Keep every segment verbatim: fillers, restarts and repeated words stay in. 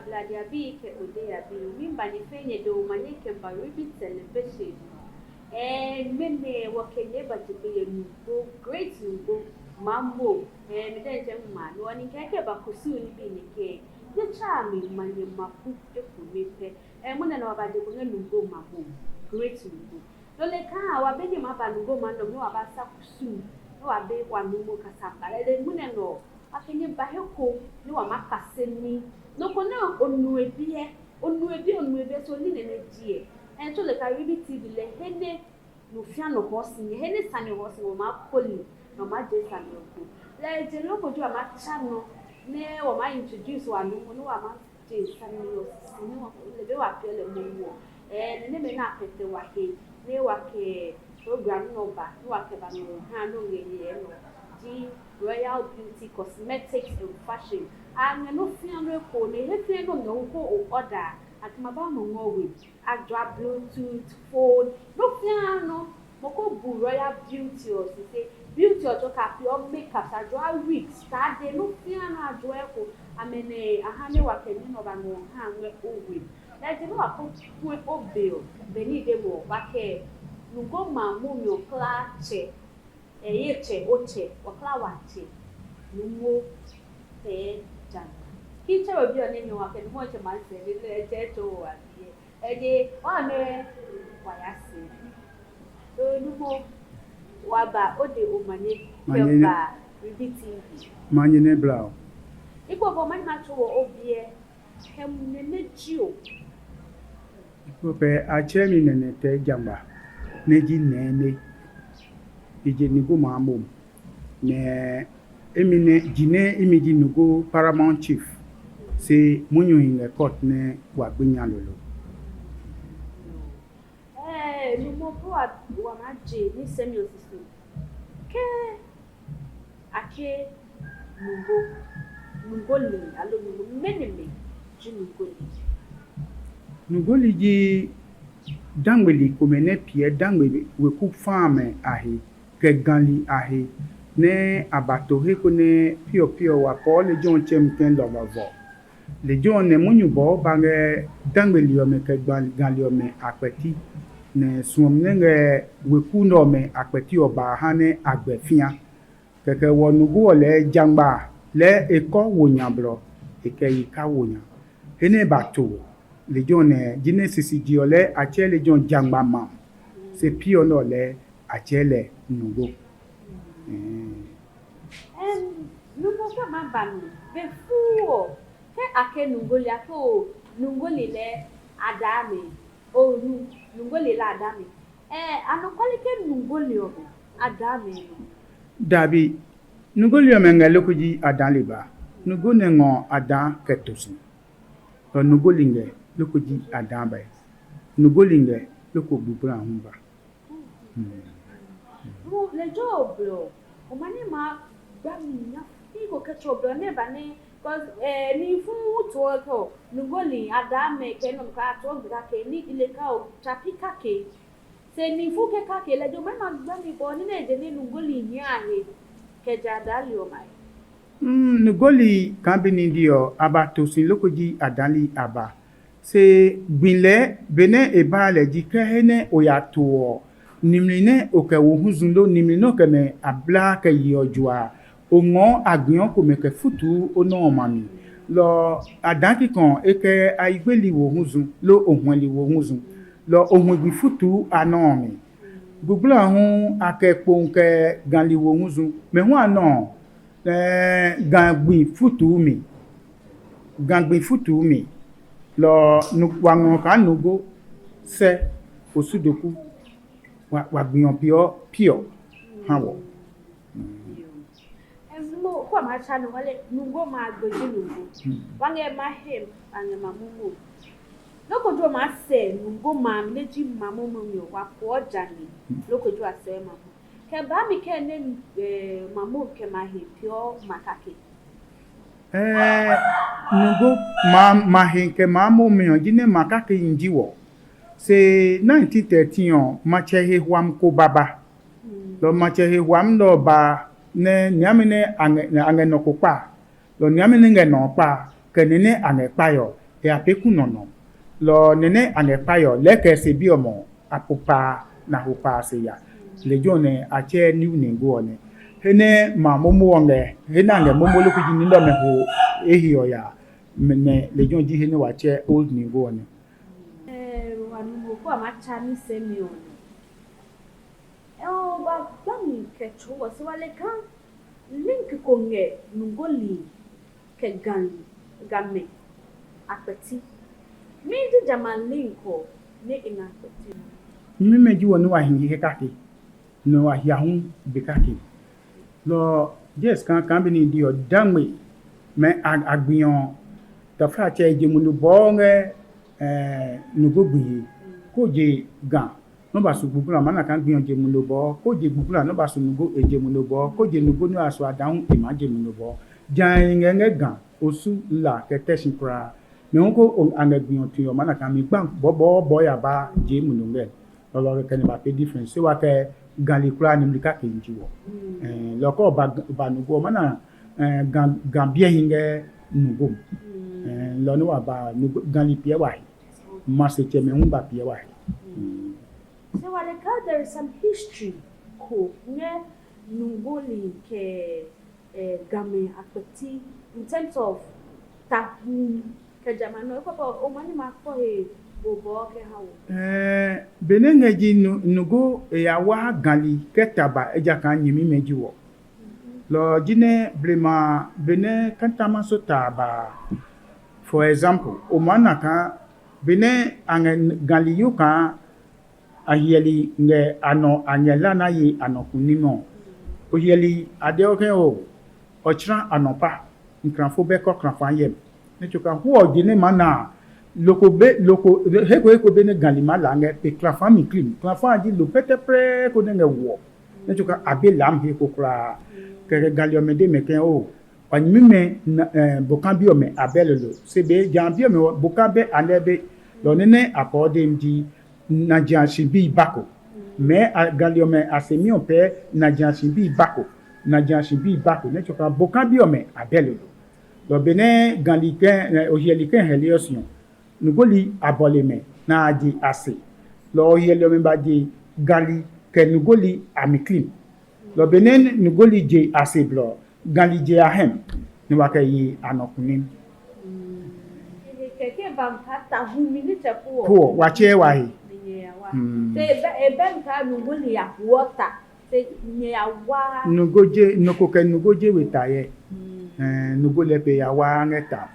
Ladi abi kɛ ode abi, mi ba ni fe nyɛ do ma nyɛ kɛ ba ribi television. Eh, mene wa kɛ nyɛ ba ti pe ye nugbo, great nugbo, mambo. Eh, mi dɛ jɛ ma, no ni kɛ kɛ ba kusu ni bi ni kɛ. Nyɛ cha mi ma nyɛ ma ku e ku ni pɛ. Eh, mo na na wa ba je ko ngɛ nugbo mambo, great nugbo. Lɔ le kaa wa be nyɛ ma ba nugbo ma nɔ, nɛ wa ba sa kusum, nɛ wa be wa numo kasamba. Lɛ le munɛ nɔ, wa kɛ nyɛ ba he ko, nɛ wa ma kase ní. Nɔ ko nɛ o nue biɛ, o nue biɛ, o nue biɛ, so ní nɛ nɛ jiɛ. Ɛn tso le ka ribi T V lɛ, he nɛ no fia nɔ hɔ si nyɛ, he nɛ sane hɔ si nyɛ, wa ma koli, nɛ wa ma je sane ɔ ko. Lɛ je loko jo wa ma tsa nɔ, nɛ wa ma introduce wa numo, nɛ wa ma je sane ɔ sisi nɛ wa lɛ be wa piɛ lɛ momo ɔ. Ɛɛ, nɛ nɛmɛ nɛ a pɛtɛ wa he, nɛ wa kɛ program nɛ ɔ ba, nɛ wa kɛ ba nɔ ha nɔ ngɛ hyɛ nɔ ji Royal Beauty Cosmetics and Fashion. A ngɛ nɔ fia nɔ eko nɛ he fia nɔ ngɛ hu ko o order a kɛ ma ba nɔ ngɔ we. A jua Bluetooth phone, nɔ fia nɔ. Mɔ ko bu Royal Beauty ɔ sise. Beauty ɔ tsɔ ka peeɔ makeup, a jua wigs, tade, nɔ fia nɔ a jua eko. Amɛ nɛ a ha nɛ wa kɛ ní nɔ ba ngɔ ha ngɛ o we. Lɛ je nɛ wa ko kue o be ɔ, benɛ i de mɔ wa kɛ nugoma mumi ɔ kla tsɛ. Ɛ ye tsɛ o tsɛ, wa kla wa tsɛ. Numo tɛ jana. Ki tsɛ we bi ɔ nɛ nyɛ wa kɛ numo tsɛ ma sɛ ni lɛ tsɛ tsɔ wa biɛ. Eje wa nɛ wa ya se. Numo wa ba o de o manye kɛ ba ribi T V. Manye nɛ bla o. Ikpɔ bɔ mani ma tso wɔ o biɛ kɛ mu nɛ nɛ ji o. Ikpɔ pɛ a tsɛ mi nɛnɛ tɛ jangba nɛ ji nɛɛ nɛ. Ije ni ko maa mo. Nɛ emi nɛ ji nɛ imi ji nugo paramount chief se munyu hi ngɛ court nɛ wa gbe nya lolo. Ɛɛ, nugbo po wa wa maa je ní sɛmi ɔ sisi. Ke a ke nugbo, nugbo li alo nugbo mɛnɛ mɛ ji nugbo li? Nugbo li ji dangbeli komɛ nɛ piɛ dangbe weku fa amɛ a he kɛ gã li a he, nɛ a ba to he ko nɛ piɔ piɔ wa pɔɔ lejɛ ɔ tsɛmi ke lɔlɔvɔ. Lejɛ ɔ nɛ munyu bɔɔ ba ngɛ dangbeli ɔmɛ kɛ gã li ɔmɛ a kpɛti, nɛ suɔmi nɛ ngɛ weku nɛ ɔmɛ a kpɛti ɔ ba a ha nɛ a gbɛ fĩa. Kɛkɛ wɔ nugbo ɔ lɛɛ jangba a, lɛɛ e kɔ wo nya blɔ, e kɛ yi ka wo nya. He nɛ e ba to ɔ, lejɛ ɔ nɛ jinɛ sisiji ɔ lɛɛ a tsɛɛ lejɛ ɔ jangba ma, se pi ɔ nɛ ɔ lɛɛ a tsɛɛ lɛ nugbo. Ɛɛ. Ɛm, nugbo kɛ ma ba mi be fuu ɔ, ke a ke nugbo li a ke o nugbo li lɛ a daa mi, o nu nugbo li lɛ a daa mi. Ɛɛ, anɔkwale ke nugbo li ɔ mi a daa mi nɔ. Dabi, nugbo li ɔmɛ ngɛ loko ji a daa li ba. Nugbo nɛ ngɔ a daa kɛ to si. Lɔ nugbo li ngɛ loko ji a daa ba. Nugbo li ngɛ loko gbugblaa hu ba. Mo lejɛ ɔ blɔ, o ma nɛ ma gba mi nya fi ko kɛ tsɔ blɔ nɛ ba nɛ, cause eh, ni fu hu tuɔ kɛ o nugbo li a daa mɛ kɛ nɔ ka tuɔ gbi ka ke ni ile ka o tsa pi ka ke. Se ni fu ke ka ke lejɛ o ma ma gba mi bɔ ni nɛ je ni nugbo li hia a he kɛ ja daa li ɔ ma. Mm, nugbo li kaa bi ni di ɔ a ba to si loko ji a daa li a ba. Se gbi lɛɛ benɛ e ba lɛ ji kɛ he nɛ o ya to ɔ, nimli nɛ o kɛ wo hu zu lo nimli nɛ o kɛ mɛ a blaa kɛ yeɔ jua a, o ngɔɔ a gbiɔ komɛ kɛ futuu o nɔ ɔ ma mi. Lɔ a daa kikɔ e kɛ a yi gbeli wo hu zu lo o huɛli wo hu zu, lɔ o hu gbi futuu a nɔ ɔ mi. Gbugblaa hu a kɛ kpowun kɛ gã li wo hu zu. Mɛ hu a nɔ ɔ, ɛɛ, gã gbi futuu mi. Gã gbi futuu mi. Lɔ ɔ, wa ngɔ kaa nugbo sɛ osudoku wa gbi ɔ piɔ piɔ ha wɔ. Mo ko ma cha no wale nugbo ma gbeji nugbo. Wa ngɛ ma hem, wa ngɛ ma mumu. Loko jo ma sɛ nugbo ma mi ne ji ma mumu mi wa ko ja ni. Loko jo a sɛ ma mu. Kɛ ba mi kɛ ne eh, ma mu kɛ ma he piɔ ma kake. Ɛɛ, nugbo ma ma he kɛ ma mumu ɔ ji ne ma kake yin ji wɔ. Se nineteen thirteen ɔ, matsɛ he hwam ko baba. Lɔ matsɛ he hwam nɛ ɔ ba nɛ niami nɛ a ngɛ nɔ ko kpa, lɔ niami nɛ ngɛ nɔ ɔ kpa, kɛ ni nɛ a ngɛ kpae ɔ, ya pee ku nɔ nɔ. Lɔ ɔ nɛ nɛ a ngɛ kpae ɔ, lɛɛ kɛ se bi ɔ mɔ a po pa na ho pa a se ya. Lejɛ ɔ nɛ a tsɛ New Ningo ɔ nɛ. He nɛ ma momo ɔ ngɛ, he nɛ a ngɛ momo loko ji ní nɛ ɔmɛ ho e he ɔ ya, nɛ lejɛ ɔ ji he nɛ wa tsɛ Old Ningo ɔ nɛ. Wa nu mo ko a ma tsa ní sɛmi ɔ nɛ. Ɛ ɔ ba gba mi kɛ tso wɔ se wa le kan link ko ngɛ nungoli kɛ gan gamɛ akpɛti. Mi di jama link ɔ ne e ngɛ akpɛti ɔ. Mimɛ ji wɔ ne wa hi he kake, nɛ wa hia hu be kake. Lɔ James kaa kaa be ni di ɔ dangme mɛ a gbi ɔ taflatsɛ je mu nu bɔɔ ngɛ nugo gbi he ko je ga nɔ ba su gbugula ma na kaa gbi ɔ je mu nu bɔɔ ko je gbugula nɔ ba su nugo e je mu nu bɔɔ ko je nugo nɔ a su a da hu e maa je mu nu bɔɔ. Jã e ngɛ ngɛ ga osu la kɛ tɛ si kulaa. Mɛ hu ko a ngɛ gbi ɔ tue ɔ ma na kaa mi gba bɔbɔɔbɔ ya ba je mu nu ngɛ. Lɔlɔ kɛkɛ nɛ ba pee difference se wa kɛ gali kulaa nimli kake n ji wɔ. Lɔ kɛ ba nugo ɔ ma na ga biɛ hi ngɛ nugo. Lɔ nɛ wa ba gali piɛ wa he. Ma se tsɛmɛ hu ba piɛ wa he. Se wa le ka there is some history ko ngɛ nugo li kɛ eh, game akpɛti in terms of tahu kɛ jamɛ a nɔ ekpɔ kɛ o ma ni ma kpɔ he bobɔ kɛ ha wo. Ɛɛ, benɛ ngɛ ji nugo e ya wa gali kɛ taba ejakaa nyɛmimɛ ji wɔ. Lɔ ɔ ji nɛ blema benɛ kantama so taa ba. For example, o maa na kaa benɛ a ngɛ gali yo kaa a hyɛli ngɛ a nɔ a nyɛ la na ye a nɔ kunim ɔ, o hyɛli a deɔ ke o ɔ tsra a nɔ pa nkrafo bɛ kɔ krafa yɛm. Nɛ tso ka hu ɔ je nɛ ma na a loko be loko he ko he ko be nɛ gali ma la ngɛ pe krafa mi klim krafa a ji lo pɛtɛprɛɛ ko nɛ ngɛ wɔ. Nɛ tso ka a be lam he ko kulaa. Kɛkɛ gali ɔmɛ de mɛ ke o wa nyɛmimɛ boka bi ɔmɛ a bɛ lolo se be ja bi ɔmɛ boka bɛ a nɛ be. Lɔ nɛ nɛ a pɔɔ dem ji najiashi bii bako. Mɛɛ a gali ɔmɛ a se mi ɔ pɛɛ najiashi bii bako. Najiashi bii bako nɛ tsoka boka bi ɔmɛ a bɛ lolo. Lɔ benɛ gali kɛ ohiɛli kɛ hɛli ɔ si ɔ, nugoli a bɔle mɛ na a je a se. Lɔ ɔ hiɛli ɔmɛ ba je gali kɛ nugoli a mi klim. Lɔ benɛ nugoli je a se blɔ ɔ, gali je a hɛm, nɛ wa kɛ ye a nɔ kunim. Puɔ wa tsɛɛ wa he. Nugo je nɔ ko kɛ nugo je we ta yɛ. Nugo lɛ pe ya wa ngɛ ta.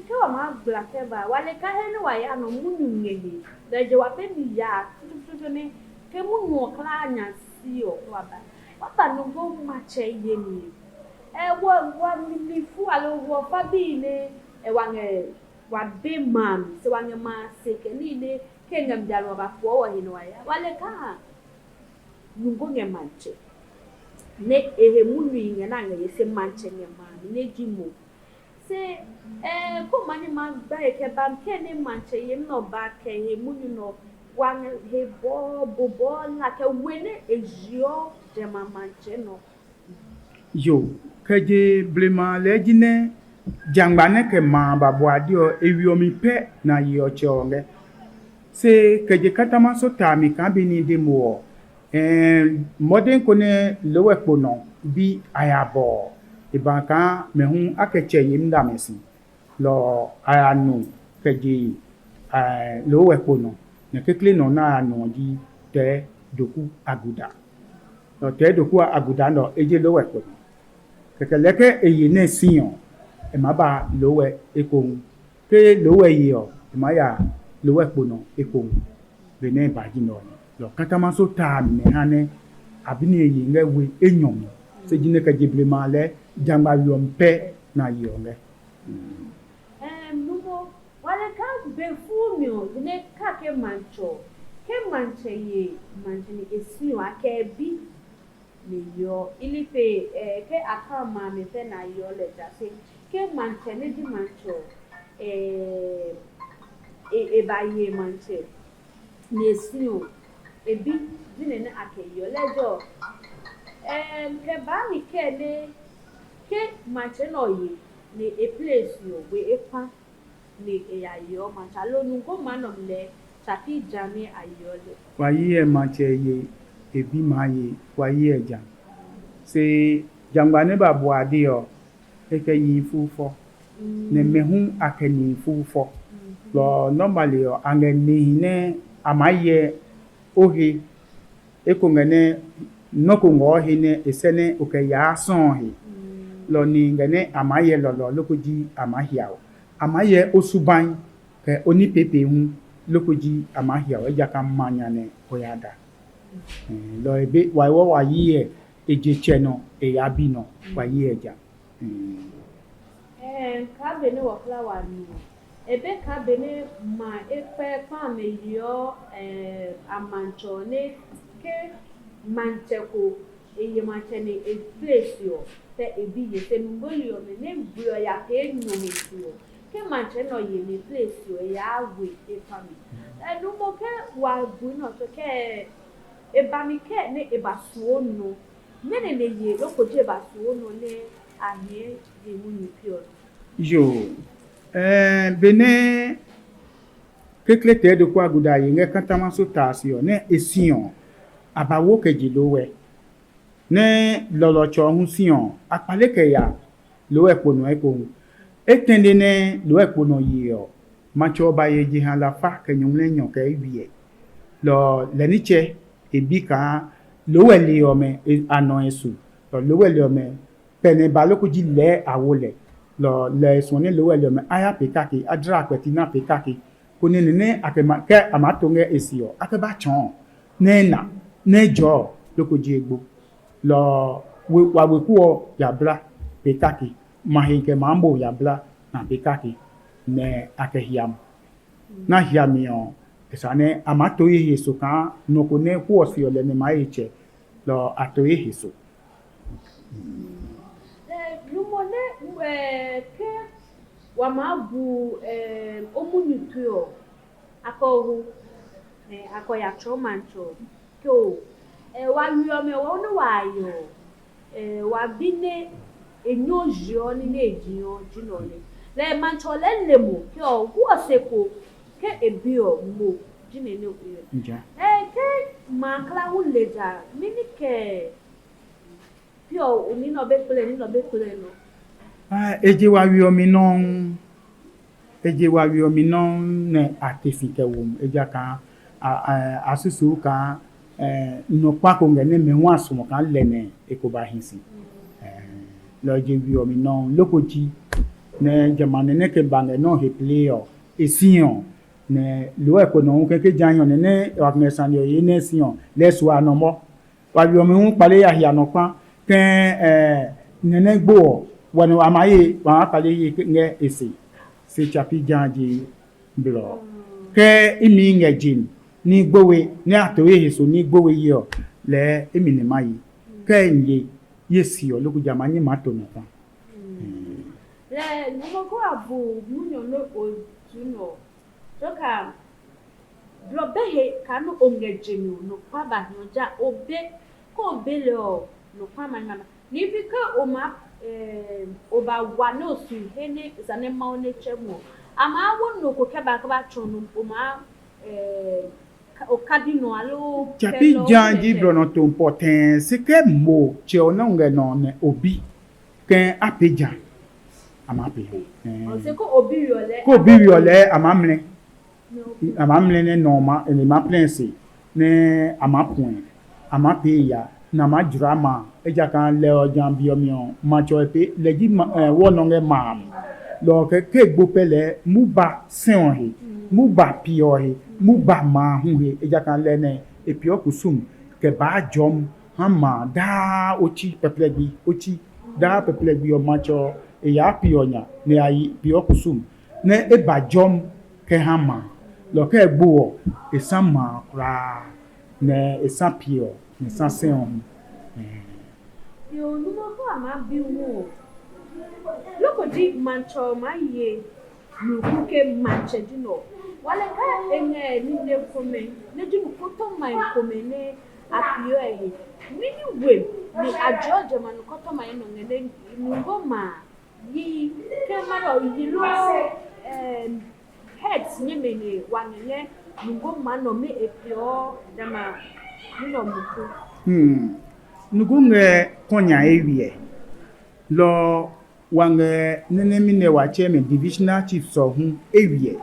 Ke wa maa gbla kɛ ba, wa le ka he nɛ wa ya nɔ munyu ngɛ he, lɛ je wa be mi ya tutututu nɛ ke munyu ɔ kla nya si ɔ, wa ba wa ba nugbo matsɛ yemi. Ɛ wɔ wa mi fu alo wɔ fa bi nɛ ɛ wa ngɛ wa be ma mi se wa ngɛ ma se kɛ ni nɛ ke ngɛ mi ja nɔ ba fuɔ wɔ he nɛ wa ya wa le ka ha nugbo ngɛ matsɛ nɛ e he munyu ngɛ na ngɛ ye se matsɛ ngɛ ma mi nɛ ji mo. Se eh, ko ma ni ma gba he kɛ ba kɛ ne matsɛ yemi nɔ ba kɛ he munyu nɔ wa ngɛ he bɔɔ bobɔɔ la kɛ we nɛ e jiɔ dɛ ma matsɛ nɔ. Yo, kɛ je blema lɛɛ ji nɛ jangba nɛ kɛ ma ba bua di ɔ e wi ɔ mi pɛ na ye ɔ tsɛ ɔ ngɛ. Se kɛ je katama so ta mi kaa be ní de mo ɔ, ɛɛ mɔdɛn ko nɛ loo wɛ kpo nɔ bi a ya bɔ ɔ, e ba kaa mɛ hu a kɛ tsɛ yemi da mɛ si. Lɔ ɔ a ya nu kɛ je loo wɛ kpo nɔ, nɛ kekle nɔ nɛ a ya nu ɔ ji tɛɛ doku aguda. Lɔ tɛɛ doku aguda nɛ ɔ e je loo wɛ kpo nɔ. Kɛkɛ lɛɛ ke e ye nɛ si ɔ, e maa ba loo wɛ ekohu. Ke loo wɛ ye ɔ, e maa ya loo wɛ kpo nɔ ekohu. Benɛ e ba ji nɛ ɔ, lɔ katama so taa mi nɛ ha nɛ a bi ni e ye ngɛ we enyɔ mi. Se ji nɛ kɛ je blema lɛɛ jangba we ɔ mi pɛ na ye ɔ ngɛ. Ɛɛ, numo, wa le kaa be fuu mi ɔ, nɛ ka ke matsɛ ɔ, ke matsɛ ye matsɛ ni e si ɔ, a kɛ bi mi yɔ. I li pe ɛɛ, ke a ka ma mi pɛ na yɔ lɛ ja se, ke matsɛ ne ji matsɛ ɔ, ɛɛ, e, e ba ye matsɛ ni e si ɔ, e bi ji nɛ nɛ a kɛ yɔ lɛ jɔ. Ɛɛ, kɛ baa mi kɛ ne ke matsɛ nɛ ɔ ye, nɛ e place ɔ we e kpa nɛ e ya yeɔ matsɛ aloo nungoma nɔ lɛɛ tsa pi ja nɛ a yeɔ lɛ. Wa yi ɛ matsɛ ye e bi maa ye wa yi ɛ ja. Se jangba nɛ ba bua de ɔ, e kɛ yi fu fɔ. Nɛ mɛ hu a kɛ ni fu fɔ. Lɔ normally ɔ a ngɛ nihi nɛ a maa yɛ o he. Eko ngɛ nɛ nɔ́ ko ngɔɔ he nɛ e sɛ nɛ o kɛ yaa sɔɔ he. Lɔ ni ngɛ nɛ a maa yɛ lɔlɔ loko ji a maa hiao. A maa yɛ o subai kɛ o ní peepee hu loko ji a maa hiao ejakaa ma nya nɛ o ya da. Lɔ ebe wa yi wɔ wa yi yɛ e je tsɛ nɔ e ya bi nɔ wa yi yɛ ja. Ɛɛ, kaa benɛ wɔkla wa mi ɔ, e be kaa benɛ ma e kpɛ kpa amɛ yeɔ ɛɛ amatsɛ ɔ nɛ ke matsɛ ko e ye matsɛ nɛ e place ɔ tɛ e bi ye se nungbo li ɔmɛ nɛ bue ɔ ya pee nyɔ he se ɔ ke matsɛ nɛ ɔ ye nɛ place ɔ e yaa we e kpa mi. Ɛnu mo ke wa bui nɔ tso kɛ e ba mi kɛ nɛ e ba suo nɔ. Mɛnɔ nɛ ye loko je ba suo nɔ nɛ a hɛɛ ye munyu pi ɔ nɔ? Yoo, ɛɛ benɛ kekle tɛɛ do kua guda ye ngɛ katama so taa se ɔ nɛ e si ɔ, a ba wo kɛ je loo wɛ. Nɛ lɔlɔtsɛ ɔ hu si ɔ, a kpale kɛ ya loo wɛ kpo nɔ ekohu. Etɛne nɛ loo wɛ kpo nɔ ye ɔ, matsɛ ɔ ba ye jeha lafa kɛ nyɔngmlɛ nyɔ kɛ wiɛ. Lɔ ɔ, lɛ nitsɛ e bi kaa loo wɛ le ɔmɛ a nɔ e su. Lɔ loo wɛ le ɔmɛ pɛ nɛ ba loko ji lɛɛ a wo lɛ. Lɔ ɔ, lɛ e suɔ nɛ loo wɛ le ɔmɛ a ya pee kake, a dla a kpɛti nɛ a pee kake. Konɛ nɛ nɛ a kɛ ma kɛ a maa to ngɛ e se ɔ, a kɛ ba tsɔɔ nɛ e na nɛ e jɔɔ loko ji egbo. Lɔ ɔ, wa weku ɔ ya bla pee kake, ma he kɛ maa bo ya bla na pee kake, nɛ a kɛ hiam. Na hiami ɔ, e sa nɛ a maa to ye he so kaa nɔ ko nɛ hu ɔ se ɔ lɛ nɛ maa ye tsɛ, lɔ ɔ a to ye he so. Numɔ nɛ ke wa maa bu o munyu tue ɔ, a kɛ hu, a kɛ ya tsɔɔ matsɛ ɔ. Ke o, wa wi ɔmɛ ɔ nɛ wa yɔ ɔ, wa bi nɛ e nyɔ je ɔ ní nɛ e ji ɔ ji nɔ nɛ. Lɛ matsɛ ɔ lɛɛ le mo ke ɔ gu ɔ se ko ke e bi ɔ mo ji nɛ nɛ o yɔ. Ke ma kla hu le ja mɛni kɛ pi ɔ o ní nɔ be kple ní nɔ be kple nɔ. E je wa wi ɔ mi nɔuu. E je wa we ɔ mi nɔuu nɛ a te si kɛ wo mi, ejakaa a susuu kaa nɔ kpa ko ngɛ nɛ mɛ hu a suɔ kaa lɛ nɛ e ko ba hi si. Lɔ ɔ je we ɔ mi nɔuu loko ji nɛ jamɛ a nɛ nɛ kɛ ba ngɛ nɔ́ he plee ɔ, e si ɔ, nɛ loo ɛ ko nɔ hu kɛkɛ ja hi ɔ nɛ nɛ wa ngɛ sane ɔ ye nɛ si ɔ, lɛɛ suɔ a nɔ mɔ. Wa we ɔ mi hu kpale ya hia nɔ kpa ke nɛ nɛ gbo ɔ, wɔ nɛ wa maa ye wa maa kpale ye ngɛ e se. Se tsa pi ja ji blɔ ɔ. Ke imi ngɛ je mi ní gbo we nɛ a to ye he so ní gbo we ye ɔ, lɛɛ imi nɛ ma ye. Ke n ye ye si ɔ, loko ja ma nyɛ maa to nɔ kpa. Lɛ nɔmɔ ko a bu munyu nɛ o tu nɔ. Joka blɔ be he kaa nɛ o ngɛ je mi ɔ, nɔ kpa ba hiɔ ja o be, ke o be lɛ ɔ, nɔ kpa ma ngana. Ni bi ke o ma o ba wa nɛ o su he nɛ zane Mawu nɛ tsɛ mu ɔ, a maa wo nɔ ko kɛ ba kɛ ba tsɔ nɔ o maa o kadi nɔ alo. Tsapi ja ji blɔ nɔ to pɔ tɛɛ se ke mo tsɛ ɔ nɛ o ngɛ nɔ nɛ o bi. Kɛ a pee ja, a maa pee. Ɔ se ko obi wi ɔ lɛ Ko bi wi ɔ lɛɛ a maa mlɛ. A maa mlɛ nɛ nɔ ma e ma plɛ se nɛ a maa puɛ, a maa pee ya nɛ a maa jra ma. Ejakaa lɛ ɔ ja bi ɔ mi ɔ matsɛ ɔ e pee lɛ ji wɔ nɔ ngɛ ma a mi. Lɔ ɔ kɛ ke gbo pɛ lɛɛ mu ba sɛ ɔ he, mu ba pi ɔ he, mu ba ma a hu he. Ejakaa lɛ nɛ e piɔ kusum kɛ baa jɔm ha ma daa otsi pɛplɛgbi otsi. Daa pɛplɛgbi ɔ matsɛ ɔ e yaa pi ɔ nya nɛ a yi pi ɔ kusum nɛ e ba jɔm kɛ ha ma. Lɔ kɛ e gbo ɔ e sa ma a kulaa nɛ e sa pi ɔ nɛ e sa sɛ ɔ hu. Yo numa ko a maa bi wu ɔ loko ji matsɛ ɔ maa ye. Nɔ ko ke matsɛ ji nɔ. Wa lɛ ka e ngɛ nine komɛ nɛ ji nukɔtɔmae komɛ nɛ a peeɔ e he. Mɛni we nɛ a jeɔ jamɛ a nukɔtɔmae nɔ ngɛ nɛ nungɔ ma a? Yi ke ma nɔ yi lo, em, heads nyɛmɛ nɛ wa ngɛ ngɛ nungoma nɔ mi e piɔ dama mi nɔ muku. Hmm. Nugu ngɛ kɔnya ewiɛ. Lɔ wa ngɛ nɛnɛmi nɛ wa tsɛ mɛ divisional chiefs ɔ hu ewiɛ.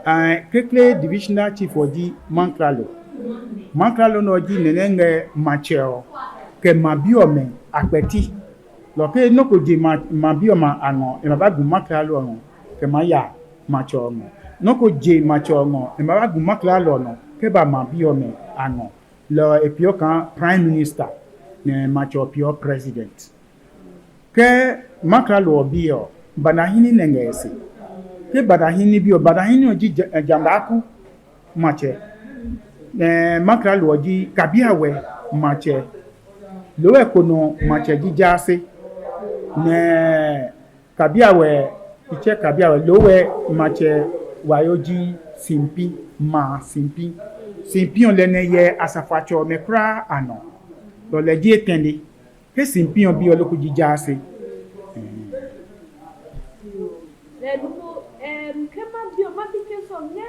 Ai, kekle divisional chief ɔ ji Mankralo. Mankralo nɛ ɔ ji nɛ nɛ ngɛ matsɛ ɔ kɛ ma bi ɔmɛ a kpɛti. Lɔ ke nɔ́ ko je ma, ma bi ɔmɛ a ngɔ, e ma ba gu Mankralo ɔ ngɔ kɛ ma ya matsɛ ɔ ngɔ. Nɔ́ ko je matsɛ ɔ ngɔ, e ma ba gu Mankralo ɔ nɔ kɛ ba ma bi ɔmɛ a ngɔ. Lɔ ɔ e peeɔ kaa prime minister, nɛ matsɛ ɔ peeɔ president. Ke Mankralo ɔ biɛ ɔ, banahini nɛ ngɛ e se. Ke banahini bi ɔ, banahini ɔ ji ja-, jamlaaku matsɛ, nɛ Mankralo ɔ ji kabiawɛ matsɛ. Loo ɛ ko nɔ matsɛ ji jaase, nɛ kabiawɛ, i tsɛ kabiawɛ loo ɛ matsɛ wayo ji simpi, ma simpi. Simpi ɔ lɛ nɛ yɛ asafoatsɛ ɔmɛ kulaa a nɔ. Lɔ lɛ ji etɛne. Ke simpi ɔ bi ɔ loko ji jaase. Lɛ nu ko, em, ke ma bi ɔ, ma bi ke sɔ ngɛ,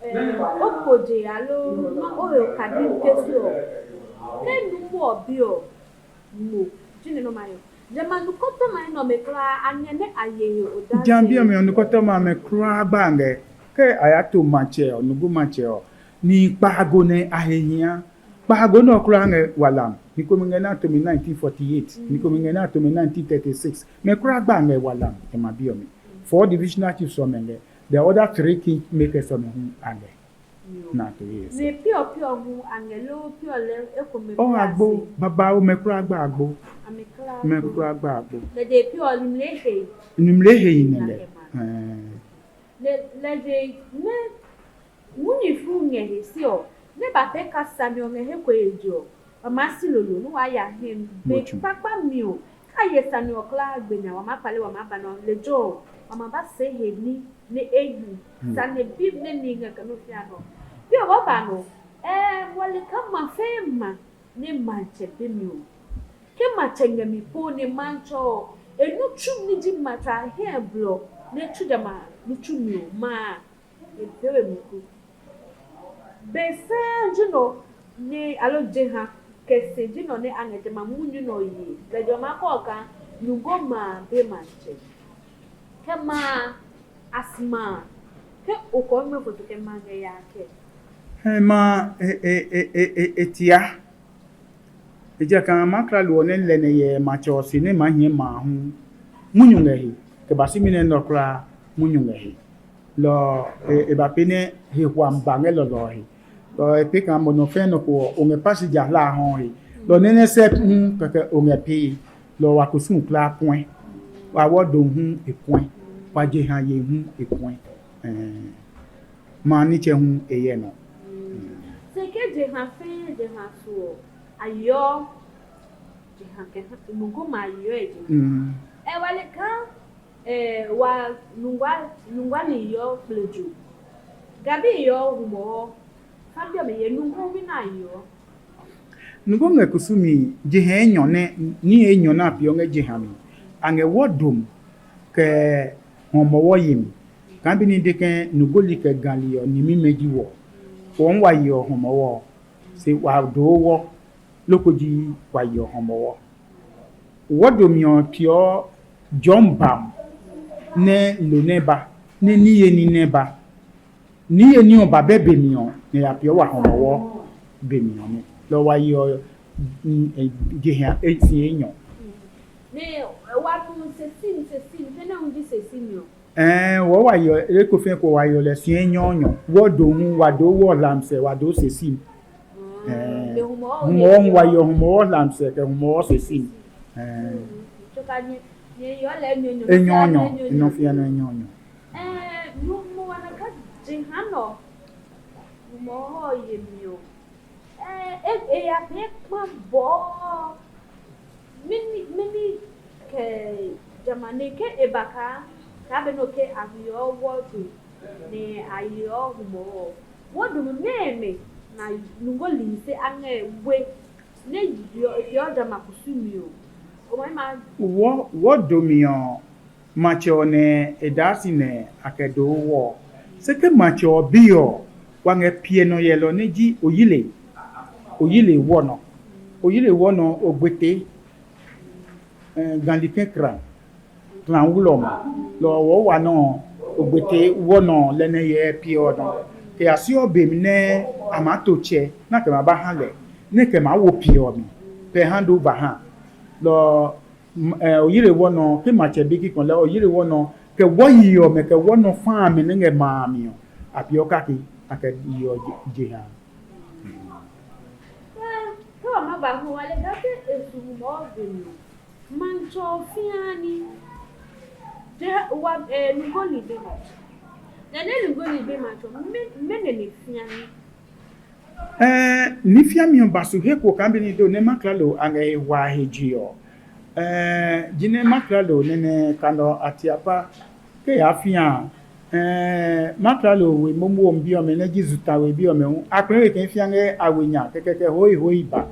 em, o ko je alo ma o he okadi ke so ɔ. Ke nu ko ɔ bi ɔ, mo, ji ne nɔ ma yɔ. Jamɛ a nu ko tɔ ma nɔ me kulaa, a nyɛ nɛ a ye he o da. Jambi ɔ mi ɔ nu ko tɔ ma mɛ kulaa gba ngɛ. Ke a ya to matsɛ ɔ, nugu matsɛ ɔ, ni kpaago nɛ a he hia. Kpaago nɛ ɔ kulaa ngɛ walam. Ni komi ngɛ na to mi nineteen forty-eight, ni komi ngɛ na to mi nineteen thirty-six. Mɛ kulaa gba ngɛ walam, e ma bi ɔ mi. Four divisional chiefs ɔ mɛ ngɛ. The other three kingmakers ɔ mɛ hu a ngɛ. Na to ye se. Ne piɔ piɔ hu a ngɛ lo piɔ lɛ ekomɛ. Ɔ agbo, babawo mɛ kulaa gba agbo. Ame kla. Mɛ kulaa gba agbo. Lɛ de piɔ limle he. Nimle he yi nɛ lɛ. Ɛɛ. Lɛ, lɛ je nɛ munyu flu ngɛ he se ɔ, nɛ ba pɛ ka sane ɔ ngɛ he ko ye je ɔ, wa maa si lolo nɛ waa ya hɛ mi. Be kpakpa mi ɔ, ka ye sane ɔ kulaa gbe nya, wa maa kpale, wa maa ba nɔ lejɛ ɔ, wa maa ba se he ní nɛ e hi. Sane bi nɛ ni ngɛ kɛ nɔ fia nɔ. Bi ɔ ba ba nɔ, ɛɛ, wali ka ma fɛɛ ma nɛ matsɛ be mi ɔ. Ke matsɛ ngɛ mi po nɛ matsɛ ɔ, e nu tsu ní ji matsɛ a hɛ blɔ nɛ tsu jamɛ a nu tsu mi ɔ ma a. E pee we mi ko. Be sɛɛ ji nɔ nɛ, aloo jeha kɛ se ji nɔ nɛ a ngɛ jamɛ a munyu nɛ ɔ yee. Lɛ jamɛ a kɔɔ kaa nugɔma a be matsɛ. Kɛ ma a, a sima a, ke o kɔɔ ngmɛ foto kɛ ma ngɛ ya kɛ. Hɛ ma e, e, e, e, e, e tia. Ejakaa ma klalo ɔ nɛ lɛ nɛ yɛ matsɛ ɔ se nɛ ma hie ma a hu, munyu ngɛ he, kɛ ba simi nɛ nɔ kulaa, munyu ngɛ he. Lɔ ɔ, e, e ba pee nɛ he hwam ba ngɛ lɔlɔ ɔ he. Lɔ ɔ, e pee kaa mo nɔ fɛɛ nɔ ko ɔ, o ngɛ pasija hla a hɔ he. Lɔ ɔ nɛ nɛ sɛ hu kɛkɛ o ngɛ pee. Lɔ ɔ, wa kusum kulaa puɛ. Wa wɔ do hu e puɛ. Wa je ha ye hu e puɛ. Ɛɛ. Ma nitsɛ hu e yɛ nɔ. Se ke jeha fɛɛ jeha so ɔ, a yeɔ jeha kɛ ha, nugoma a yeɔ e jeha. Mm. Ɛ, wa le kaa, ɛ, wa nungwa, nungwa ni yeɔ kplejo. Gabi yeɔ humɔɔ. Fabia me ye nungumi na yeɔ. Nugbo ngɛ kusumi jeha enyɔ nɛ, ní enyɔ nɛ a peeɔ ngɛ jeha mi. A ngɛ wɔ dom kɛ hɔmɔwɔ yemi. Kaa be ní de ke nugoli kɛ gali ɔ nimimɛ ji wɔ. Wɔ hu wa yeɔ hɔmɔwɔ ɔ, se wa doo wɔ, loko ji wa yeɔ hɔmɔwɔ. Wɔ domi ɔ peeɔ jɔmi bam nɛ lo nɛ ba, nɛ niye ní nɛ ba. Niye ní ɔ ba bɛ be mi ɔ, nɛ ya peeɔ wa hɔmɔwɔ be mi ɔ nɛ. Lɔ wa yeɔ jeha si enyɔ. Nɛ wa nu sesim sesim, ke nɛ hu ji sesimi ɔ. Ɛɛ, wɔ wa yɔ eko fɛɛ ko wa yɔ lɛ si enyɔnyɔ. Wɔ do hu, wa do wɔ lamsɛ, wa do sesim. Ɛɛ, humɔɔ hu wa yɔ humɔɔ lamsɛ kɛ humɔɔ sesim. Ɛɛ. Enyɔnyɔ, enɔ fia nɔ enyɔnyɔ. Ɛɛ, nu mo wa na ka jeha nɔ. Humɔɔ ye mi ɔ. Ɛɛ, e, e ya pee kpa bɔɔ. Mɛni, mɛni kɛ jamɛ a nɛ ke e ba kaa, kaa be nɔ ke a yeɔ wɔ do, nɛ a yeɔ humɔɔ ɔ, wɔ do mɛmɛɛmɛ na nungɔ li se a ngɛ we, nɛ yeɔ, e peeɔ jamɛ a kusumi ɔ. Wɔ, wɔ domi ɔ, matsɛ ɔ nɛ e daa si nɛ a kɛ doo wɔ ɔ. Se ke matsɛ ɔ bi ɔ, wa ngɛ piɛ nɔ yɛlɔ nɛ ji oyile, oyile wɔ nɔ. Oyile wɔ nɔ ogbete, eh, gã likɛ kra, kla wulɔ ma. Lɔ ɔ wɔɔ wa nɔ ɔ, ogbete wɔ nɔ ɔ lɛ nɛ hyɛ piɛ ɔ nɔ. Kɛ ya si ɔ be mi nɛ a maa to tsɛ nɛ a kɛ ma ba ha lɛ, nɛ e kɛ maa wo piɛ ɔ mi, pɛ ha do ba ha. Lɔ ɔ, oyire wɔ nɔ ke matsɛ bi kikɔ lɛ oyire wɔ nɔ kɛ wɔ yi ɔmɛ kɛ wɔ nɔ fa amɛ nɛ ngɛ ma a mi ɔ, a peeɔ kake a kɛ yi ɔ je ha. Ke wa ma ba hu wa le ga ke e su mɔ be mi ɔ, matsɔ fiani je wa e nugbo ni be ma. Nɛ ne nugbo ni be matsɔ me ne ne fiani. Ɛɛ, ní fiami ɔ ba su he ko kaa be ní do nɛ ma klalo a ngɛ he hwa he je ɔ. Ɛɛ, jinɛ ma klalo nɛnɛ ka nɔ atiapa ke yaa fia a, ɛɛ, ma klalo we momo ɔ bi ɔmɛ nɛ ji zuta we bi ɔmɛ hu a kplɛ we kɛ fia ngɛ a we nya kɛkɛ kɛ hoi hoi ba.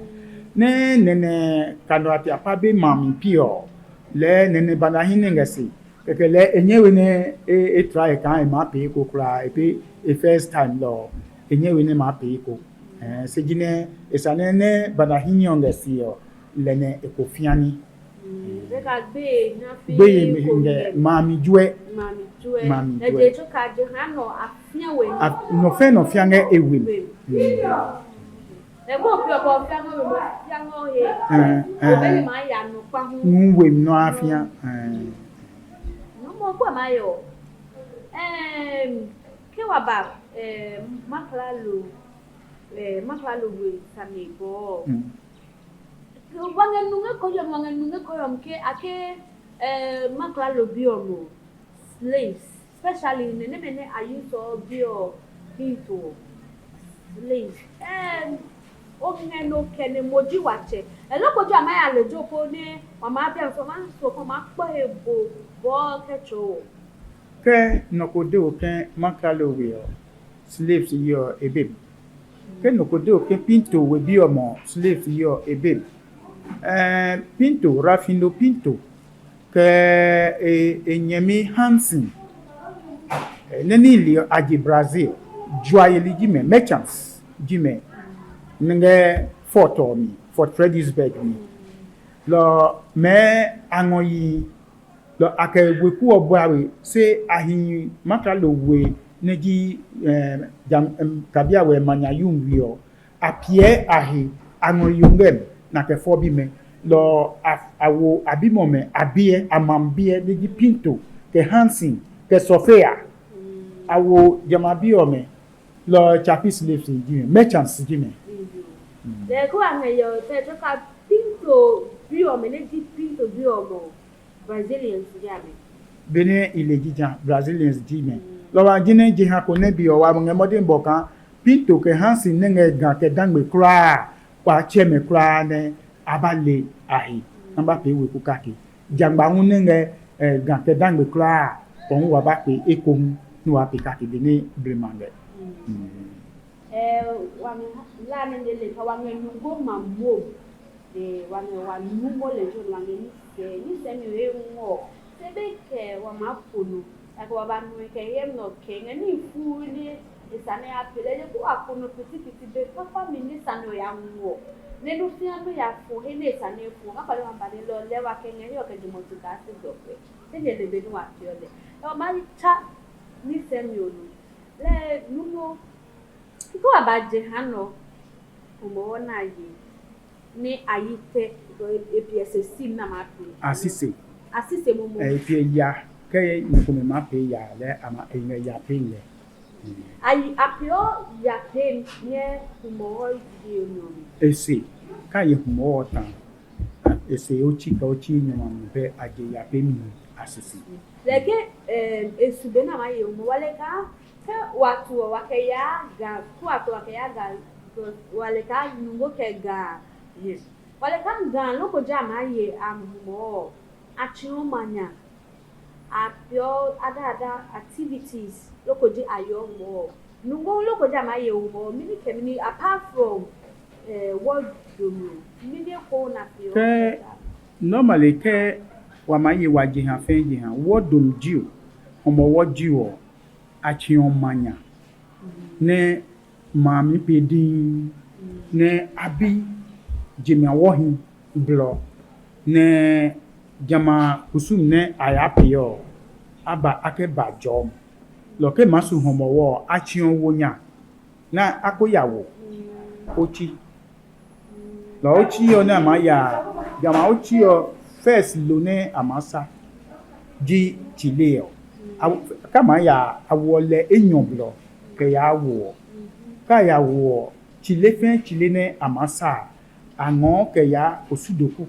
Nɛ nɛnɛ ka nɔ atiapa be ma mi pi ɔ, lɛɛ nɛnɛ ba na hi nɛ ngɛ se. Kɛkɛ lɛɛ e nyɛ we nɛ e try kaa e maa pee ko kulaa e pee e first time lɔ ɔ, e nyɛ we nɛ maa pee ko. Se jinɛ e sa nɛ nɛ bana hi nyɛ ɔ ngɛ se ɔ, lɛ nɛ e ko fia ní. Gbeye ngɛ mami juɛ. Mami juɛ. Nɔ fɛ nɔ fia ngɛ e we mi. Ngu we mi nɔ a fia. Nɔmɔ kpɔ ma yɔ. Ɛɛm, ke wa ba ɛɛ maklalo ɛɛ maklalo we sane bɔɔ. Wa ngɛ nu ngɛ kɔyɔ, wa ngɛ nu ngɛ kɔyɔ ke ake ɛɛ maklalo bi ɔ nɔ. Slaves, especially nɛ nɛmɛ nɛ a yi sɔ bi ɔ. Bi to. Slaves. Ɛɛm, o ngɛ no kɛ nɛ mo ji wa tsɛ. Ɛlɔ ko jo a ma ya le jo ko nɛ wa ma bia so ma so ko ma kpɔ he bo bɔ kɛ tso. Ke nɔ ko de o ke maklalo we ɔ, slaves yi ɔ e be mi. Ke nɔ ko de o ke pinto we bi ɔ mɔ, slaves yi ɔ e be mi. Ɛɛ pinto, Rafindo pinto, kɛ e e nyɛmi Hansen, nɛ ní li ɔ a je Brazil. Juayeli ji mɛ, merchants ji mɛ, nɛ ngɛ fort ɔ mi, Fort Fredericksburg mi. Lɔ mɛɛ a ngɔ yi. Lɔ a kɛ weku ɔ bua we, se a hi maklalo we nɛ ji kabiawɛ ma nya yumi we ɔ, a piɛ a he, a ngɔ yo ngɛ mi, nɛ a kɛ fɔ bimɛ. Lɔ ɔ, a wo a bimɛ ɔmɛ, a biɛ, a mami biɛ nɛ ji Pinto, kɛ Hansen, kɛ Sofia. A wo jamɛ a bi ɔmɛ. Lɔ ɔ, Chapi slaves ji mɛ, merchants ji mɛ. Lɛɛ ko a ngɛ yɛ ɔ tɛ tsoka Pinto bi ɔmɛ nɛ ji Pinto bi ɔmɛ ɔ, Brazilians ji amɛ. Benɛ i le jija, Brazilians ji mɛ. Lɔ ɔ, a ji nɛ jeha ko nɛ be ɔ wa ngɛ mɔdɛi bɔ kaa Pinto kɛ Hansen nɛ ngɛ ga kɛ dangbe kulaa a, wa tsɛ mɛ kulaa nɛ a ba le a he, nɛ a ba pee weku kake. Jangba hu nɛ ngɛ ga kɛ dangbe kulaa a, ɔ hu wa ba pee ekohu nɛ waa pee kake benɛ blema ngɛ. Ɛɛ, wa mi la nɛ nɛ le ka wa ngɛ nungbo ma mo. Ɛɛ, wa ngɛ wa nungbo le jo wa ngɛ ni sɛ ni sɛ mi he ngɔ. Se be kɛ wa ma ko no. Like wa ba nu kɛ yem nɔ kɛ ngɛ ni fu ni e sa ne a pe le je ko wa ko no piti piti be papa mi ni sa no ya ngɔ. Ne nu fia no ya fo he ne sa ne fo. Ka pa le wa ba ne lo le wa kɛ ngɛ yo kɛ jumo tu ka se do pe. Se ne le be ni wa fi o le. Ɛ wa ma cha ni sɛ mi o no. Lɛ numo kikɛ wa ba je ha nɔ komɔ wɔ na ye ne a yi tɛ because e piɛ se sim na ma pe. Asise. Asise momo. E piɛ ya kɛ ye ni komɛ ma pe ya lɛ ama e ngɛ ya pe lɛ. Ayi a piɔ ya pe ngɛ komɔ wɔ ye nɔ mi. Ese ka ye komɔ wɔ ta. Ese o chi ka o chi nyama mi bɛ a je ya pe mi asise. Lɛkɛ esu be na ma ye mo wale ka ke wa tu wa kɛ ya ga ku wa tu wa kɛ ya ga wale ka nungo kɛ ga ye wale ka ga loko ja ma ye a mo a chi o ma nya a pio ada ada activities loko ji a yo mo nungo loko ja ma ye mo mini kɛ mini apart from eh, what do you mini ko na pio. Normally, ke wa maa ye wa jeha fɛɛ jeha, wɔ dom ji o, hɔmɔwɔ ji ɔ, a tsi ɔ ma nya nɛ ma mi pe dii nɛ a bi jemi a wɔhi blɔ nɛ jamɛ a kusum nɛ a yaa pee ɔ, a ba a kɛ ba jɔɔm. Lɔ ke maa su hɔmɔwɔ ɔ, a tsi ɔ wo nya nɛ a ko ya wo otsi. Lɔ otsi ɔ nɛ a maa ya, jamɛ a otsi ɔ, first lo nɛ a maa sa ji tsile ɔ. A, ka maa ya a woɔ lɛ enyɔ blɔ kɛ yaa wo ɔ. Ka ya wo ɔ, tsile fɛɛ tsile nɛ a maa sa a, a ngɔɔ kɛ yaa osudoku.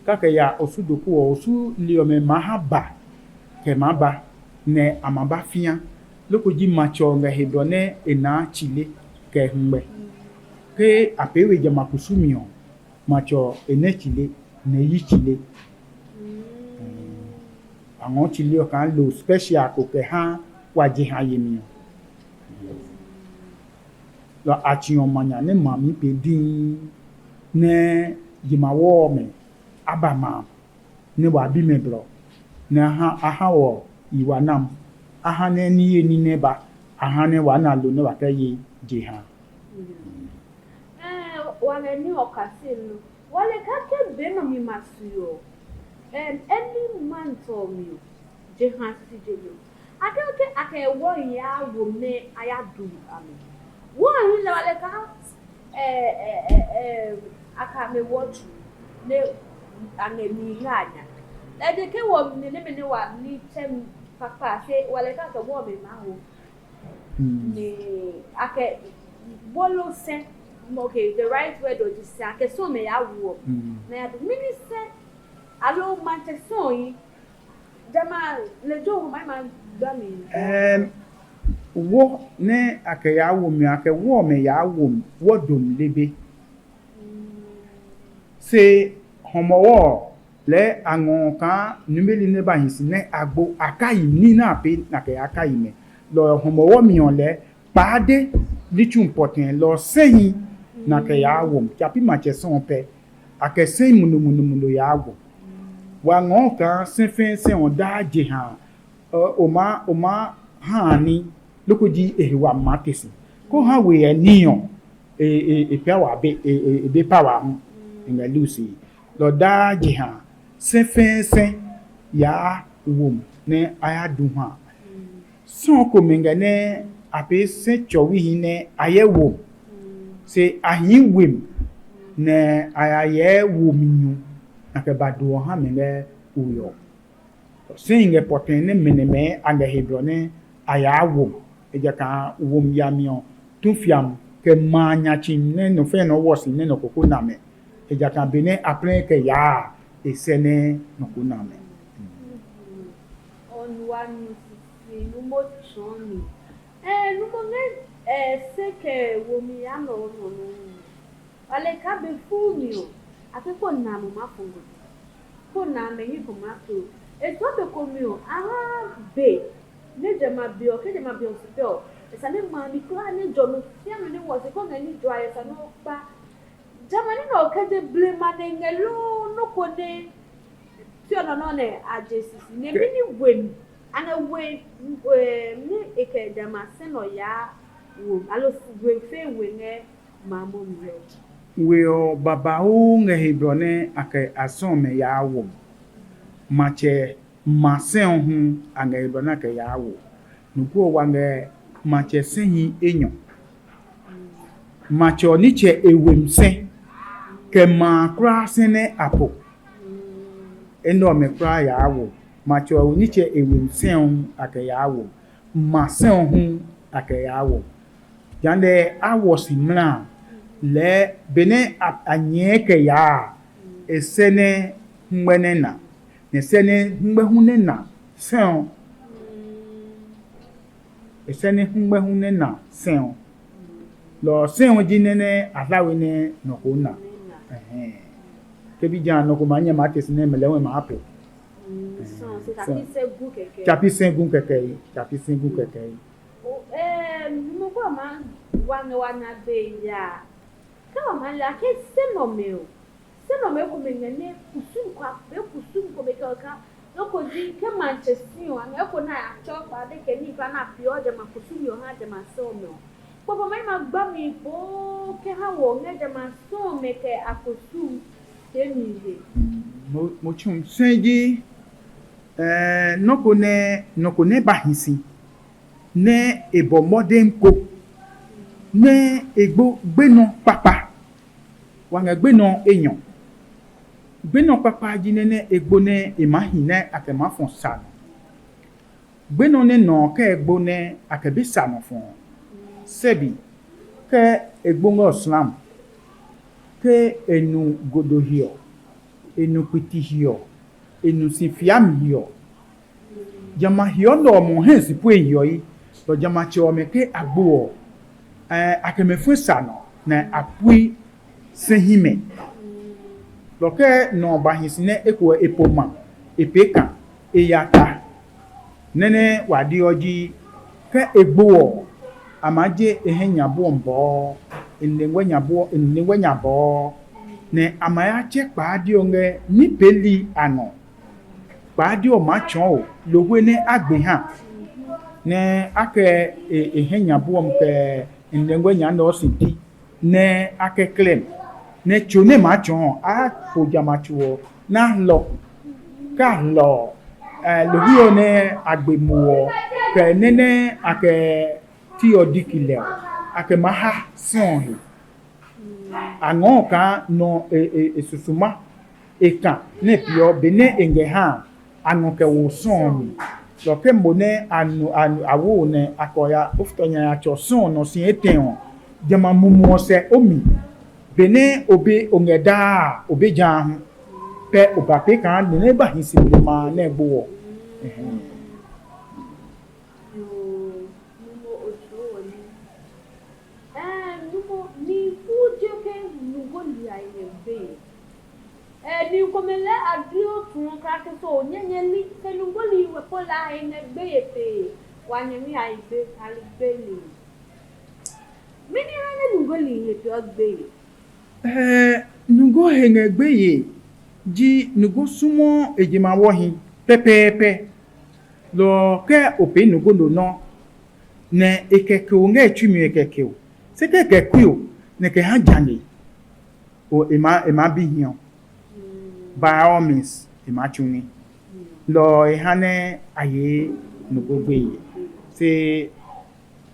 Kake ya osu doku ɔ, osu li ɔmɛ maa ha ba kɛ maa ba, nɛ a ma ba fĩa. Loko ji matsɛ ɔ ngɛ he blɔ nɛ e naa tsile kɛ hungmɛ. Ke a pee we jamɛ a kusumi ɔ, matsɛ ɔ e nɛ tsile, nɛ e yi tsile. A ngɔɔ tsile ɔ kaa lo special ko kɛ ha wa jeha yemi ɔ. Lɔ a tsi ɔ ma nya nɛ ma mi pe dii nɛ jimawɔ ɔmɛ a ba ma a, nɛ wa bi mɛ blɔ, nɛ a ha a ha wɔ yi wa nam, a ha nɛ ní ye ní nɛ ba, a ha nɛ wa na lo nɛ wa kɛ ye jeha. Ɛɛ, wa ngɛ ní ɔ kase lo. Wa le kake be nɔ mi ma su ɔ. Ɛm, ɛni ma n tɔ mi ɔ, jeha si je lo. Akɛ ke a kɛ wɔ ya wo nɛ a ya du amɛ. Wɔ a hu lɛ wa lɛ ka ɛ ɛ ɛ ɛ a ka mɛ wɔ tu nɛ a ngɛ mi nga a nya. Lɛ je ke wɔ mi nɛ mɛ nɛ wa ni tsɛ mi kpakpa se wa lɛ ka kɛ wɔ mɛ ma ho. Ni a kɛ bolo sɛ, okay, the right word ɔ ji sɛ a kɛ sɔ mɛ ya wo. Na ya do mini sɛ alo matsɛ sɔ yi. Jama lejɛ ɔ ma ma gba mi. Ɛm, wo nɛ a kɛ yaa wo mi, a kɛ wo ɔmɛ yaa wo mi, wo dom lebe. Se hɔmɔwɔ ɔ, lɛɛ a ngɔ kaa nimeli nɛ ba hi si nɛ a gbo a ka yi ní nɛ a pee na kɛ yaa ka yi mɛ. Lɔ ɔ hɔmɔwɔ mi ɔ lɛɛ kpaa de ní tsu pɔtɛɛ lɔ ɔ sɛhi na kɛ yaa wo mi. Tsa pi matsɛ sɔ ɔ pɛ, a kɛ sɛhi muno muno muno yaa wo. Wa ngɔɔ kaa sɛ fɛɛ sɛ ɔ daa jeha o maa o maa ha a ní loko ji e he wa maa te si. Ko ha we ɛ ní ɔ, e e e pia wa be e e e be pa wa hu. E ngɛ lu si. Lɔ daa jeha sɛ fɛɛ sɛ yaa wo mi nɛ a ya du ha. Sɔɔ komɛ ngɛ nɛ a pee sɛ tsɔwihi nɛ a yɛ wo mi, se a hii we mi, nɛ a ya hyɛ wo mi nyu, nɛ a kɛ ba do ɔ ha mɛ ngɛ we ɔ. Sɛhi ngɛ pɔtɛɛ nɛ mɛnɛmɛɛ a ngɛ he blɔ nɛ a yaa wo mi, ejakaa wo mi yami ɔ, tu fiami, kɛ ma a nyatsi nɛ nɔ fɛɛ nɔ wɔ si nɛ nɔ ko ko na mɛ. Ejakaa benɛ a plɛ kɛ yaa a, e sɛ nɛ nɔ ko na mɛ. Ɔ nu wa nu sisi nu mo tsɔɔ mi. Ɛɛ nu mo ngɛ ɛɛ se kɛ wo mi ya nɔ nɔ nɔ. Wa le kaa be fuu mi ɔ, a ke kpo na mo ma fɔ ngɔ. Kpo na mɛ yi ko ma to. E tsɔ be ko mi ɔ, a ha be. Ne jɛ ma be ɔ, ke jɛ ma be ɔ su pɛ ɔ, e sa ne ma mi kura ne jɔ no fia no ne wɔ se ko ngɛ ni jɔ a yɛ sa no kpa. Jamani nɛ ɔ kɛ je blema nɛ ngɛ loo nɔ́ ko nɛ ti ɔ nɔ nɔ́ nɛ a je sisi nɛ mɛni we mi? A ngɛ we mi e kɛ jamɛ a sɛ nɔ yaa wo alo we fe we ngɛ ma mo mi ɔ. We ɔ babauu ngɛ he blɔ nɛ a kɛ a sɔ mɛ yaa wo. Matsɛ ma sɛ ɔ hu a ngɛ he blɔ nɛ a kɛ yaa wo. Nuguu ɔ wa ngɛ matsɛ sɛhi enyɔ. Matsɛ ɔ nitsɛ e we mi sɛ, kɛ ma a kulaa sɛ nɛ a po. Enɛ ɔmɛ kulaa yaa wo. Matsɛ ɔ nitsɛ e we mi sɛ ɔ a kɛ yaa wo. Ma sɛ ɔ hu a kɛ yaa wo. Jehanɛ a wɔ si mla a, lɛɛ benɛ a nyɛɛ kɛ yaa a, e sɛ nɛ hungmɛ nɛ na, nɛ sɛ nɛ hungmɛ hu nɛ na sɛ ɔ. E sɛ nɛ hungmɛ hu nɛ na sɛ ɔ. Lɔ ɔ sɛ ɔ ji nɛ nɛ a hla we nɛ nɔ ko na. Ke bi ja nɔ ko ma nyɛ maa te si nɛ mɛ lɛ wɛ maa po. Tsapi sɛ gu kɛkɛ yi. Tsapi sɛ gu kɛkɛ yi. Numu ko ma wa ngɛ wa na gbe ya. Ke wa ma la ke se nɔ mɛ o. Se nɔ mɛ komɛ ngɛ nɛ kusum kwa be kusum komɛ kɛ ɔ ka nɔ ko ji ke matsɛ si ɔ a ngɛ ko na a tsɔ kpa de kɛ ni ba na piɔ jɛ ma kusum ɔ ha jɛ ma sɛ ɔ mɛ ɔ. Kpɔbɔ mɛ ma gba mi boo kɛ ha wɔ ngɛ jɛ ma sɛ ɔ mɛ kɛ a kusum te mi he. Mo tsu sɛ ji nɔ ko nɛ nɔ ko nɛ ba hi si nɛ e bɔ mɔden ko nɛ e gbo gbenɔ kpakpa. Wa ngɛ gbenɔ enyɔ. Gbenɔ kpakpa ji nɛ nɛ e gbo nɛ e maa hi nɛ a kɛ maa fɔ sa nɔ. Gbenɔ nɛ nɔ ɔ kɛ e gbo nɛ a kɛ be sa nɔ fɔ ɔ, sɛbi ke e gbo ngɛ ɔ slam, ke e nu godo hiɔ, e nu kpiti hiɔ, e nu si fiami hiɔ. Jamɛ a hiɔ nɛ ɔ mɔ hɛ si pue hiɔe, lɔ jamɛ a tsɛ ɔmɛ ke a gbo ɔ, a kɛ mɛ fue sa nɔ nɛ a pui sɛ himɛ. Lɔ kɛ nɔ ɔ ba hi si nɛ eko ɔ e po ma, e pee ka, e ya ta. Nɛ́ nɛ wa de ɔ ji ke e gbo ɔ, a maa je e hɛ nya buɔ bɔɔ, e nine ngɔ nya bɔɔ, nɛ a ma ya tsɛ kpaa de ɔ ngɛ ní peeli a ngɔ. Kpaa de ɔ maa tsɔɔ o lohwe nɛ a gbe ha, nɛ a kɛ e hɛ nya buɔ kɛ e nine ngɔ nya nɛ ɔ si ti. Nɛ a kɛ klɛm, nɛ tso nɛ maa tsɔɔ a po jamɛ a tso ɔ nɛ a hlɔ. Kɛ a hlɔ ɔ, lohwi ɔ nɛ a gbe mo ɔ, kɛ nɛ nɛ a kɛ ti ɔ diki lɛ ɔ, a kɛ maa ha si ɔ he. A ngɔɔ kaa nɔ e susuma e ka nɛ peeɔ benɛ e ngɛ ha a. A ngɔ kɛ wo sɔɔ mi. Lɔ ke mo nɛ a nu a wo nɛ a kɔ ya o futɔ nya ya tsɔ sɔɔ nɔ si etɛ ɔ, jamɛ a mumu ɔ sɛ o mi. Benɛ o be o ngɛ daa a, o be ja a hu, pɛ o ba pee kaa nɔ nɛ ba hi si blema a nɛ gbo ɔ. Ɛɛ, nugbo ni fu je ke nugbo li a yɛ gbeye. Ɛɛ, ni komɛ lɛ a dli o tu ɔ kra ke so o nyɛ nyɛ li ke nugbo li we po la a yɛ gbeye pe wa nyɛmi a yi gbe a li gbe li. Mɛni ha nɛ nugbo li he peɔ gbeye? Ɛɛ, nugbo he ngɛ gbeye ji nugbo sumɔ e je ma wɔhi pɛpɛɛpɛ. Lɔ ɔ, ke o pee nugbo no nɔ nɛ e kɛ ke o ngɛ tsui mi e kɛ ke o, se ke e kɛ kui o nɛ kɛ ha jane, o e maa e maa bi hiɔ. By all means, e maa tsu ní. Lɔ ɔ e ha nɛ a yee nugbo gbeye. Se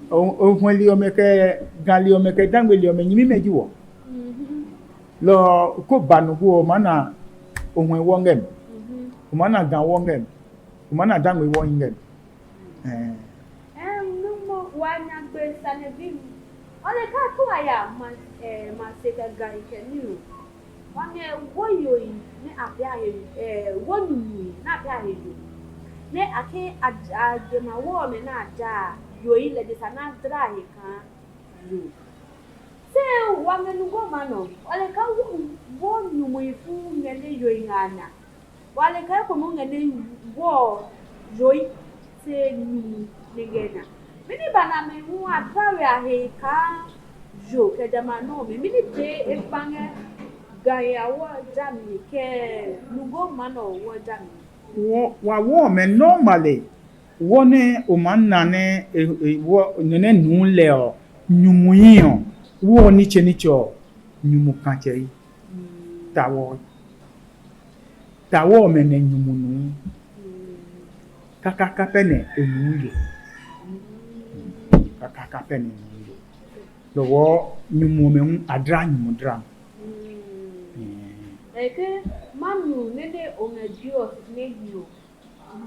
o huɛli ɔmɛ kɛ gali ɔmɛ kɛ dangmeli ɔmɛ nyɛmimɛ ji wɔ. Lɔ ɔ ko ba nugbo ɔ, o maa na ohuɛ wɔ ngɛ mi, o maa na ga wɔ ngɛ mi, o maa na dangme wɔ ngɛ mi. Ɛɛ. Ɛɛ, nugbo wa nyagbe sane bi mi. Ɔ le ka tu a ya ma ɛɛ ma se kɛ ga i kɛ mi o. Wa ngɛ wo yoi nɛ a pɛ a he ɛɛ wo nyumui nɛ a pɛ a he yo. Nɛ a ke a je ma wo ɔmɛ nɛ a ja a, yoi lɛ de sa nɛ a dla a he kaa yo. Se wa ngɛ nugbo ma nɔ, wa le ka wo nyumui fu ngɛ nɛ yoi ngɛ a nya. Wa le ka eko nɔ ngɛ nɛ wɔ yoi se nyumu nɛ ngɛ nya. Mɛni ba na mɛ hu a tla we a he kaa yo kɛ jamɛ a nɔ ɔmɛ? Mɛni pee e kpa ngɛ ga he a wɔ jami kɛ nugbo ma nɔ wɔ jami? Wa wɔ ɔmɛ normally. Wɔ nɛ o maa na nɛ e e wɔ nɛ nɛ nuu lɛ ɔ, nyumu hi ɔ, wɔ ɔ nitsɛ nitsɛ ɔ, nyumu katsɛ yi. Tawɔ tawɔ ɔmɛ nɛ nyumu nuu. Kakaka pɛ nɛ e nuu ye. Kakaka pɛ nɛ e nuu ye. Lɔwɔ nyumu ɔmɛ hu a dla nyumu dla. Ɛɛ ke ma nu nɛ nɛ o ngɛ bi ɔ ne yi ɔ.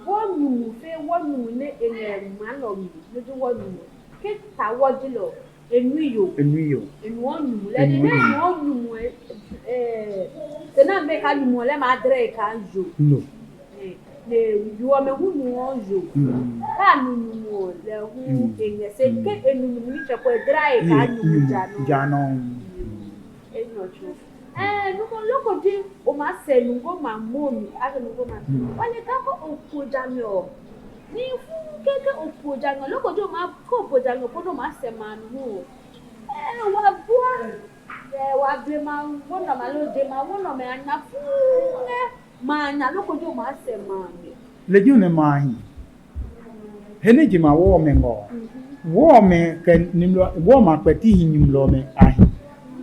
Wo nyumu fe wo nyumu ne e ngɛ maa nɔ mi ne ji wo nyumu ke ta wo ji lɔ e nui yo. E nui yo. E nuɔ nyumu lɛ ni ne nuɔ nyumu ɛ te na be ka nyumu lɛ ma dre e ka yo. No. Ne yo ɔmɛ hu nuɔ yo. Ka nu nyumu lɛ hu e ngɛ se ke e nu nyumu ni tsɛ ko e dra e ka nyumu ja nɔ. Ja nɔ. Enyɔ tso. Ɛɛ, nugbo loko ji o maa sɛ nugbo ma mo mi, a kɛ nugbo ma. Wale ka ko o po ja mi ɔ. Ni fu keke o po ja mi ɔ, loko ji o maa ko o po ja mi ɔ, ko nɔ maa sɛ ma nu ɔ. Ɛɛ, wa bua. Ɛ, wa ble ma wo nɔ ma lo je ma wo nɔ mɛ a nya fuu ngɛ ma a nya loko jo ma sɛ ma mi. Lejɛ nɛ ma a hi. He nɛ je ma wɔ ɔmɛ ngɔ. Wɔ ɔmɛ kɛ nimlɔ wɔ ɔmɛ a kpɛti hi nimlɔ ɔmɛ a hi.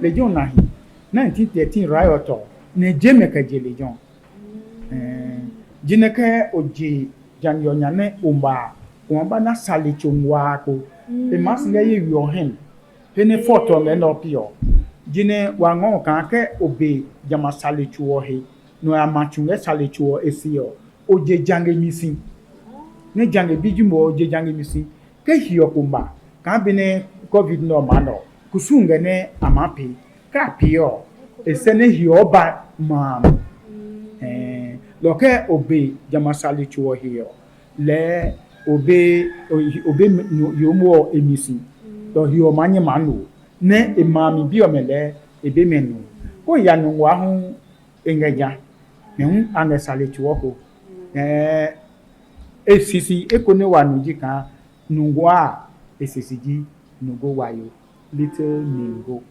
Lejɛ na hi. Nineteen thirteen riot ɔ, nɛ je mɛ kɛ je lejɛ. Ɛɛ, jinɛ kɛ o je jangɛ ɔ nya nɛ o ma a, o ma ba na sale tso nguaa ko. E maa si ngɛ ye we ɔ hɛn. He nɛ fɔt ɔ ngɛ nɛ ɔ pi ɔ, jinɛ wa ngɔ kaa ke o be jamɛ a sale tso ɔ he, nɔ ya ma tsu ngɛ sale tso ɔ e se ɔ, o je jangɛ mi si. Nɛ jangɛ bi ji mo ɔ, o je jangɛ mi si. Ke hiɔ ko ma kaa benɛ covid nɛ ɔ maa nɛ ɔ, kusum ngɛ nɛ a maa pee. Ke a pee ɔ, e sɛ nɛ hiɔ ɔ ba ma a mi. Ɛɛ, lɔ kɛ o be jamɛ a sale tso ɔ he ɔ, lɛɛ o be o be yomo ɔ e mi si. Lɔ hiɔ ɔ maa nyɛ maa nu nɛ e ma a mi bi ɔmɛ lɛɛ e be mɛ nu. Ko ya nu ngua hu e ngɛ ja, mɛ hu a ngɛ sale tso ɔ ko. Ɛɛ, e sisi eko nɛ wa nu ji kaa nungua a, e sisi ji nungo wayo, little ningo.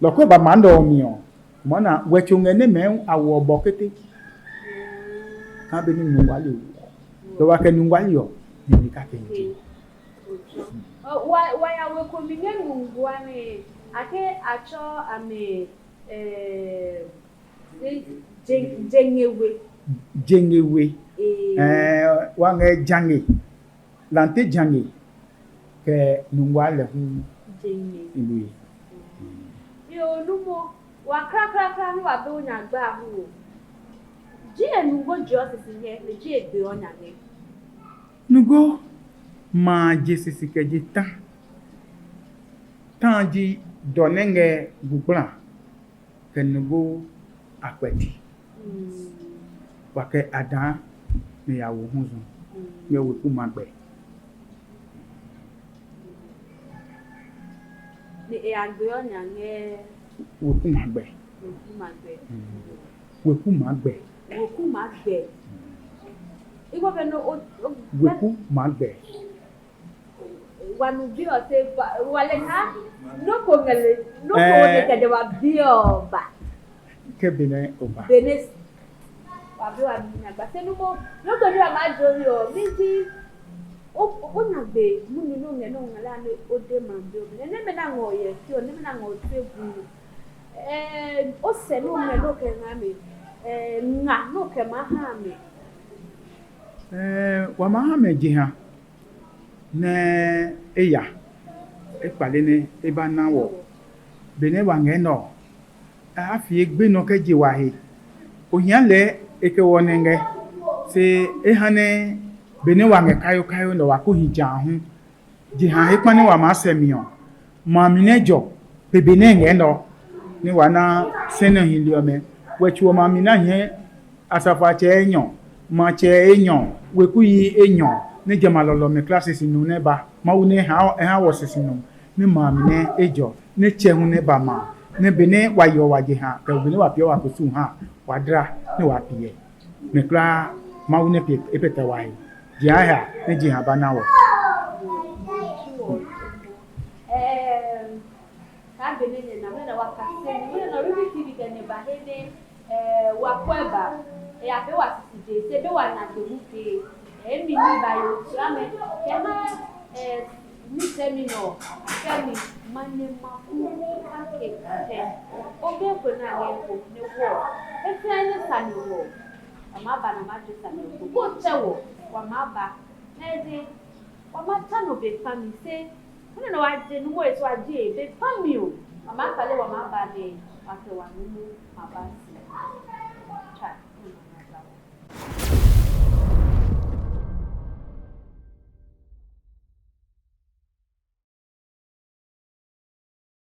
Lɔkɔ ba maa nɔ ɔ mi ɔ, mɔ na wɛtso ngɛ nɛ mɛɛ a wɔ bɔ kete. Kaa be ni nungua le ɔ, lɔ wa kɛ nungua le ɔ, ni ni ka kɛ nje. Wa ya we ko mi ngɛ nungua nɛ a ke a tsɔ a mɛ. Jenge we. Jenge we. Ɛɛ, wa ngɛ jange. Lante jange kɛ nungwa lɛ hu. Jenge. Ibu yi. Yo numo wa krakrakra ni wa be wo nya gba hu o. Ji e nungbo je ɔ sisi ngɛ ne ji e gbe ɔ nya ngɛ. Nungbo ma je sisi kɛ je ta. Ta ji dɔ nɛ ngɛ gugbla. Kɛ nugbo a kpɛti. Wa kɛ a daa nɛ ya wo hu zu ngɛ weku ma gbɛ. Ni e a gbe ɔ nya ngɛ Weku ma gbɛ. Weku ma gbɛ. Weku ma gbɛ. Weku ma gbɛ. Igbo be no o o Weku ma gbɛ. Wa nu bi ɔ se wa le ha no ko ngɛ le no ko ne kɛ de wa bi ɔ ba. Ke bene o ba. Bene wa bi wa mi na gba se nu mo no ko ni wa ma jo ri ɔ mi ji o o na gbe mu nu no ngɛ no ngɛ la ne o de ma bi o ne ne me na ngɔ yɛ ti ɔ ne me na ngɔ se bu. Eh, o sɛ no ngɛ no kɛ nga me. Eh, nga no kɛ ma ha me. Eh, wa ma ha me ji ha. Nɛ e ya, e kpale nɛ e ba na wɔ. Benɛ wa ngɛ nɛ ɔ, a fie gbe nɔ kɛ je wa he. O hia lɛɛ e kɛ wɔ nɛ ngɛ, se e ha nɛ benɛ wa ngɛ kayokayo nɛ wa ko hi ja hu. Jeha he kpa nɛ wa maa sɛ mi ɔ, ma mi nɛ jɔ, be be nɛ e ngɛ nɛ ɔ, nɛ wa na sɛ nɛ hili ɔmɛ. Wɛ tso ɔmɛ a mi na hia asafoatsɛ enyɔ, matsɛ enyɔ, weku yi enyɔ, nɛ jamɛ a lɔlɔmi klaa sisi nu nɛ ba. Mawu nɛ e ha wɔ sisi nu, nɛ ma mi nɛ e jɔ, nɛ tsɛ hu nɛ ba ma, nɛ benɛ wa yeɔ wa jeha, kɛ benɛ wa piɛ wa kusum ha, wa dla, nɛ wa piɛ. Mɛ kulaa Mawu nɛ e pɛtɛ wa he. Jeha nɛ jeha ba na wɔ. Kaa be nɛ nyɛ na mɛ nɛ wa kase ni mɛ nɛ ɔri bi kiri kɛ nyɛ ba he nɛ wa kɔɛ ba. E ya pee wa sisi je se be wa na gbe mu pee. Emi ni ba yo tsra mɛ kɛ ha ni sɛ mi nɔ kɛ mi ma nyɛ ma ku kake kɛ o be ko na ngɛ ko ne wɔ e fia ne sa ne wɔ. Wa maa ba nɛ a maa je sane ɔ ko. Koo tsɛ wɔ, wa maa ba. Nɛ e de, wa maa ta nɔ be kpa mi se. Nɛ nɛ wa je numo e so a je e be kpa mi o. Wa maa kpale wa maa ba nɛ wa kɛ wa numo ma ba si.